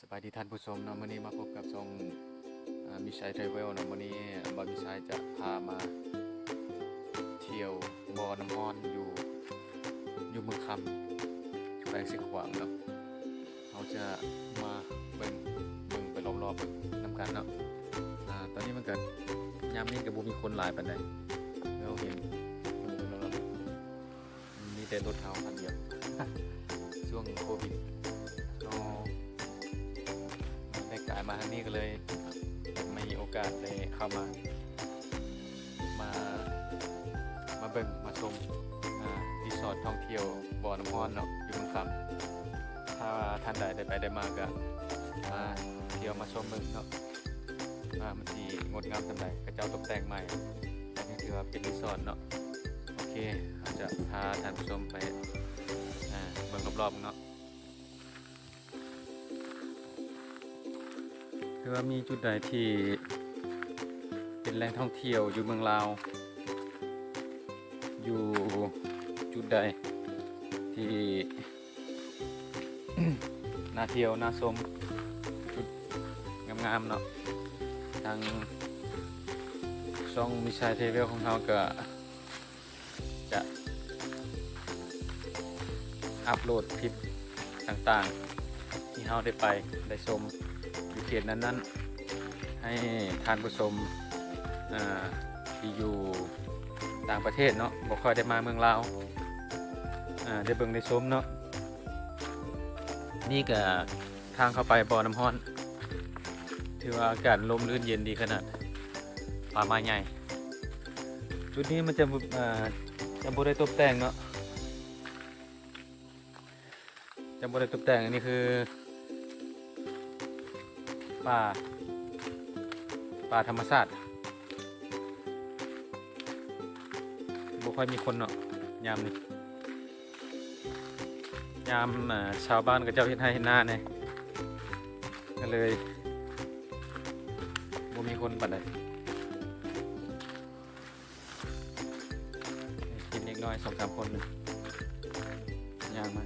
ສະບາຍດີທ່ານຜູ້ຊົມເນາະ, ມື້ນີ້ມາພົບກັບຊ່ອງ ອາ ມີໄຊ Travel ເນາະ. ມື້ນີ້ບ່າວມີໄຊຈະພາມາທ່ຽວບໍ່ນ້ຳຮ້ອນຢູ່ ຢູ່ເມືອງຄຳ ແຂວງຊຽງຂວາງເນາະ. ເຮົາຈະມາເບິ່ງ ເບິ່ງໄປລອບໆ ເບິ່ງນຳກັນເນາະ. ອາ ຕອນນີ້ມັນກະ ຍາມນີ້ກະບໍ່ມີຄົນຫຼາຍປານໃດ ເຮົາເຫັນ ເບິ່ງໄປລອບໆ ມີແຕ່ລົດເຮົາຄັນດຽວ ຊ່ວງໂຄວິດເນາະ. ໄດ້ກາຍມາທາງນີ້ກະເລີຍ ມີໂອກາດໄດ້ເຂົ້າມາ ມາ ມາເບິ່ງມາຊົມ ອາ ຣີສອດທ່ອງທ່ຽວບໍ່ນ້ຳຮ້ອນເນາະ ຢູ່ເມືອງຄຳ. ຖ້າວ່າທ່ານໃດໄດ້ໄປໄດ້ມາກະມາທ່ຽວມາຊົມເບິ່ງເນາະ ວ່າມັນຊິງົດງາມສ່ຳໃດ ເຂົາເຈົ້າຕົກແຕ່ງໃໝ່ ອັນນີ້ຖືວ່າເປັນຣີສອດເນາະ. ໂອເຄ ເຮົາຈະພາທ່ານຜູ້ຊົມໄປ ອາ ເບິ່ງລອບໆເນາະ. ຄືວ່າມີຈຸດໃດທີ່ເປັນແຫຼ່ງທ່ອງທ່ຽວຢູ່ເມືອງລາວ ຢູ່ຈຸດໃດທີ່ ໜ້າທ່ຽວໜ້າຊົມ ຈຸດງາມໆເນາະ, ທາງຊ່ອງມີໄຊ Travel ຂອງເຮົາກະ ຈະອັບໂຫຼດຄລິບຕ່າງໆ ທີ່ເຮົາໄດ້ໄປໄດ້ຊົມຢູ່ເຂດນັ້ນໆ ໃຫ້ທ່ານຜູ້ຊົມ ອາ ທີ່ຢູ່ຕ່າງປະເທດເນາະ ບໍ່ຄ່ອຍໄດ້ມາເມືອງລາວ ອາ ໄດ້ເບິ່ງໄດ້ຊົມເນາະ. ນີ້ກະທາງເຂົ້າໄປບໍ່ນ້ຳຮ້ອນ ຖືວ່າອາກາດຮົ່ມລື່ນເຢັນດີຂະໜາດ ປ່າໄມ້ໃຫຍ່. ຈຸດນີ້ມັນຈະ ເອີ ຈະບໍ່ໄດ້ຕົບແຕ່ງເນາະ ຈະບໍ່ໄດ້ຕົບແຕ່ງ. ອັນນີ້ຄືປ່າ ປ່າທຳມະຊາດ ບໍ່ຄ່ອຍມີຄົນເນາະ ຍາມນີ້ ຍາມ ເອີ ຊາວບ້ານເຂົາເຈົ້າເຮັດໄຮ່ເຮັດນາແດ່ ກະເລີຍບໍ່ມີຄົນປານໃດ. ເຫັນເດັກນ້ອຍສອງສາມຄົນ ຍ່າງມາ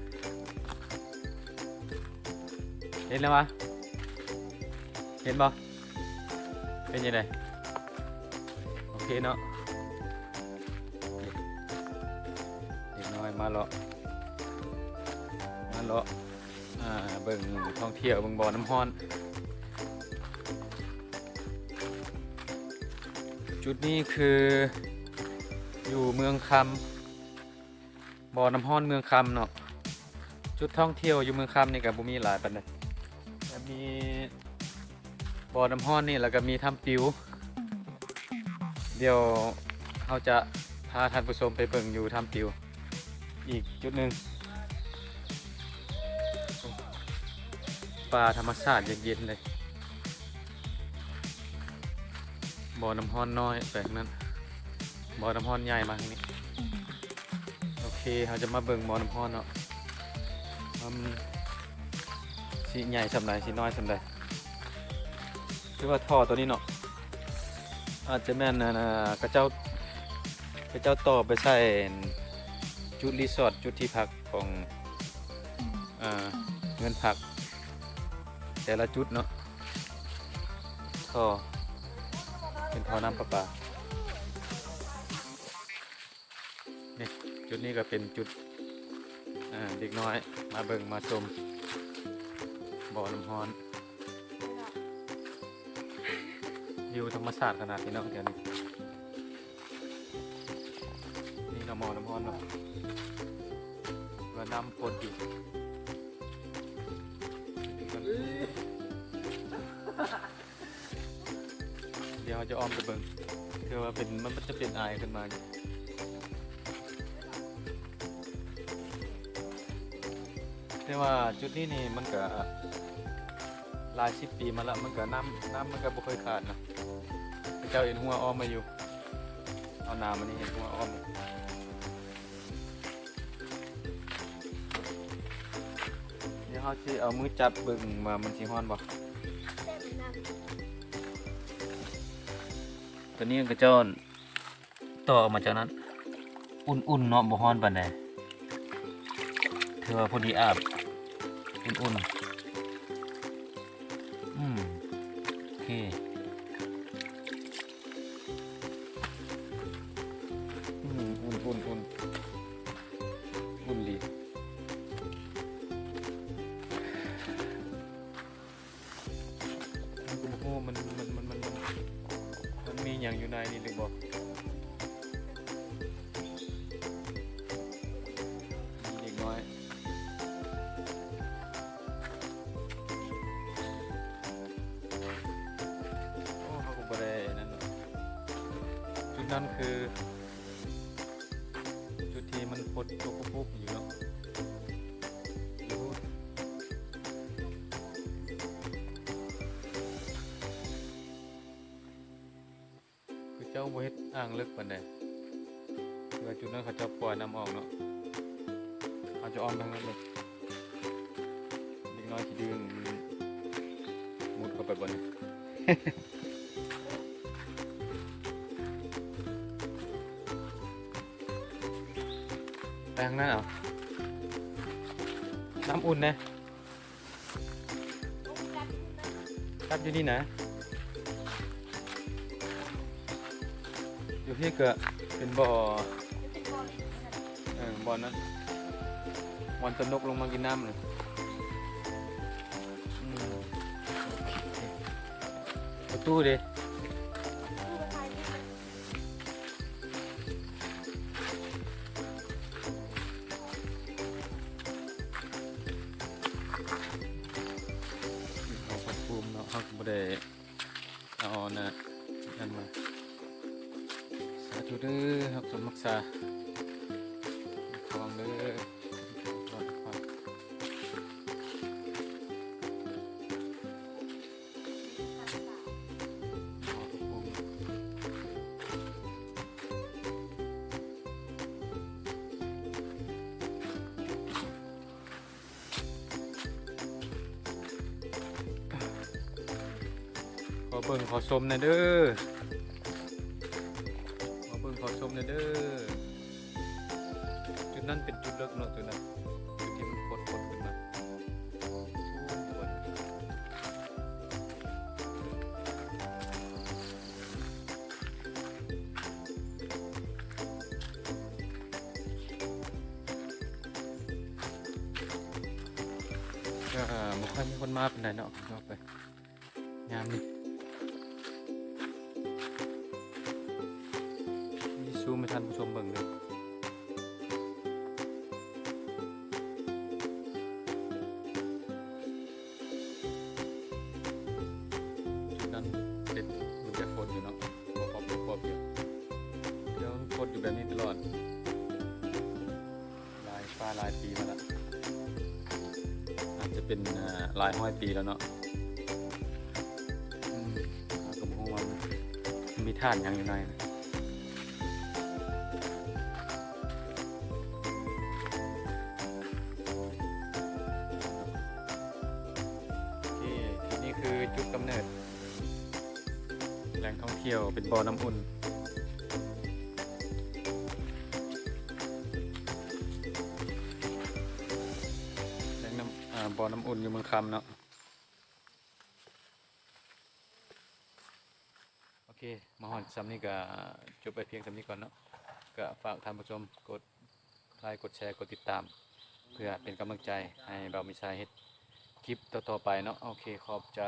ເຫັນແລ້ວຫວາ? ເຫັນບໍ່? ເປັນຈັ່ງໃດ? ໂອເຄເນາະ ເດັກນ້ອຍມາເລາະ ມາເລາະ ອາ ເບິ່ງທ່ອງທ່ຽວ ເບິ່ງບໍ່ນ້ຳຮ້ອນ. ຈຸດນີ້ຄືຢູ່ເມືອງຄຳ ບໍ່ນ້ຳຮ້ອນເມືອງຄຳເນາະ. ຈຸດທ່ອງທ່ຽວຢູ່ເມືອງຄຳນີ້ກະບໍ່ມີຫຼາຍປານໃດ ກະມີບໍ່ນ້ຳຮ້ອນນີ້ ແລ້ວກະມີຖ້ຳປິວ. ດຽວເຮົາຈະພາທ່ານຜູ້ຊົມໄປເບິ່ງຢູ່ຖ້ຳປິວອີກຈຸດໜຶ່ງ. ປ່າທຳມະຊາດເຢັນໆເລີຍ ບໍ່ນ້ຳຮ້ອນນ້ອຍແປງນັ້ນ ບໍ່ນ້ຳຮ້ອນໃຫຍ່ມາທາງນີ້. ໂອເຄ ເຮົາຈະມາເບິ່ງບໍ່ນ້ຳຮ້ອນເນາະ ວ່າມັນຊິໃຫຍ່ສ່ຳໃດ ຊິນ້ອຍສ່ຳໃດ. ຄືວ່າທໍ່ໂຕນີ້ເນາະ ອາດຈະແມ່ນ ອັນ ຂະເຈົ້າ ຂະເຈົ້າຕໍ່ໄປໃສ່ຈຸດຣີສອດ ຈຸດທີ່ພັກຂອງ ເອີ ເຮືອນພັກແຕ່ລະຈຸດເນາະ. ທໍ່ ເປັນທໍ່ນ້ຳປະປາ. ນີ້ ຈຸດນີ້ກະເປັນຈຸດ ເອີ ເດັກນ້ອຍມາເບິ່ງມາຊົມບໍ່ນ້ຳຮ້ອນ. ວິວທຳມະຊາດຂະໜາດ ພີ່ນ້ອງ ແຖວນີ້. ນີ້ເນາະ ບໍ່ນ້ຳຮ້ອນເນາະ ວ່ານ້ຳປົດຢູ່. ດຽວເຮົາຈະອ້ອມໄປເບິ່ງ ເພື່ອວ່າເປັນ ມັນຈະເປັນອາຍຂຶ້ນມາຢູ່. ແຕ່ວ່າຈຸດນີ້ນີ້ມັນກະຫຼາຍສິບປີມາລະ ມັນກະນ້ຳ ນ້ຳມັນກະບໍ່ເຄີຍຂາດນະ. ເຂົາເຈົ້າເຮັດຮົ້ວອ້ອມມາຢູ່ ເອົານ້ຳອັນນີ້ເຮັດຮົ້ວອ້ອມ. ດຽວເຮົາຊິເອົາມືຈັບເບິ່ງວ່າມັນຊິຮ້ອນບໍ່. ຕອນນີ້ຂະເຈົ້າຕໍ່ອອກມາຈາກນັ້ນ ອຸ່ນໆເນາະ ບໍ່ຮ້ອນປານໃດ ຖືວ່າພໍດີອາບ ອຸ່ນໆ. ນີ້ ອືມ ອຸ່ນໆໆ ອຸ່ນດີ. ມັນກໍບໍ່ຮູ້ວ່າມັນ ມັນ ມັນ ມັນ ມັນ ມັນມີຫຍັງຢູ່ໃນນີ້ຫຼືບໍ່. ມີເດັກນ້ອຍ. ໂອ້ ເຮົາກໍບໍ່ໄດ້ນັ້ນເນາະ. ຈຸດນັ້ນຄືຈຸດທີ່ມັນຝົນຕົກປຸບໆຢູ່ເນາະ. ຄືເຈົ້າບໍ່ເຮັດອ່າງເລິກປານໃດ. ເພາະວ່າຈຸດນັ້ນເຂົາເຈົ້າປ່ອຍນ້ຳອອກເນາະ. ເຮົາຈະອ້ອມໄປທາງນັ້ນເບິ່ງ. ເດັກນ້ອຍຂີ້ດື້ ມຸດເຂົ້າໄປບ່ອນນີ້. ໄປທາງນັ້ນເອົາ. ນ້ຳອຸ່ນນະ. ຈັບຢູ່ນີ້ນະ. ຢູ່ພີ້ກໍເປັນບໍ່ ເອີ ບ່ອນນັ້ນ ບ່ອນຕົວນົກລົງມາກິນນ້ຳນະ. ອືມ ໂອເຄ. ປະຕູເດ? ເຮົາພັກພູມເນາະ ເຮົາກໍບໍ່ໄດ້ເອົາອັນນັ້ນມາ. ສາທຸເດີ ຮັກສົມຮັກສາ ລະວັງເດີ. ຂໍເບິ່ງຂໍຊົມແດ່ເດີ ຂໍເບິ່ງຂໍຊົມແດ່ເດີ. ຈຸດນັ້ນເປັນຈຸດເລິກເນາະ ຈຸດນັ້ນ ຈຸດທີ່ມັນຟົດໆຂຶ້ນມາ. ກໍບໍ່ຄ່ອຍມີຄົນມາປານໃດເນາະ ເຂົ້າໄປ ຍາມນີ້ ນີ້ຊູມໃຫ້ທ່ານຜູ້ຊົມເບິ່ງເດີ. ຈຸດນັ້ນເປັນ ມັນຈະຟົດຢູ່ເນາະ ບໍ່ຄອບບໍ່ຄອບຢູ່ ແລ້ວມັນຟົດຢູ່ແບບນີ້ຕະຫຼອດ. ຫຼາຍ ປາຫຼາຍປີມາລະ ອາດຈະເປັນ ເອີ ຫຼາຍຮ້ອຍປີແລ້ວເນາະ. ອືມ ເຮົາກໍບໍ່ຮູ້ວ່າມັນມີທາດຫຍັງຢູ່ໃນ. ໂອເຄ ຈຸດນີ້ຄືຈຸດກຳເນີດ ແຫຼ່ງທ່ອງທ່ຽວເປັນບໍ່ນ້ຳອຸ່ນ ແຫຼ່ງນ້ຳ ເອີ ບໍ່ນ້ຳອຸ່ນຢູ່ເມືອງຄຳເນາະ. ໂອເຄ ມາຮອດຊ່ຳນີ້ກະຈົບໄປພຽງຊ່ຳນີ້ກ່ອນເນາະ. ກະຝາກທ່ານຜູ້ຊົມກົດໄລກ໌ ກົດແຊ ກົດຕິດຕາມ ເພື່ອເປັນກຳລັງໃຈໃຫ້ບ່າວມີຊາຍເຮັດຄລິບຕໍ່ໆໄປເນາະ. ໂອເຄ ຂອບໃຈ.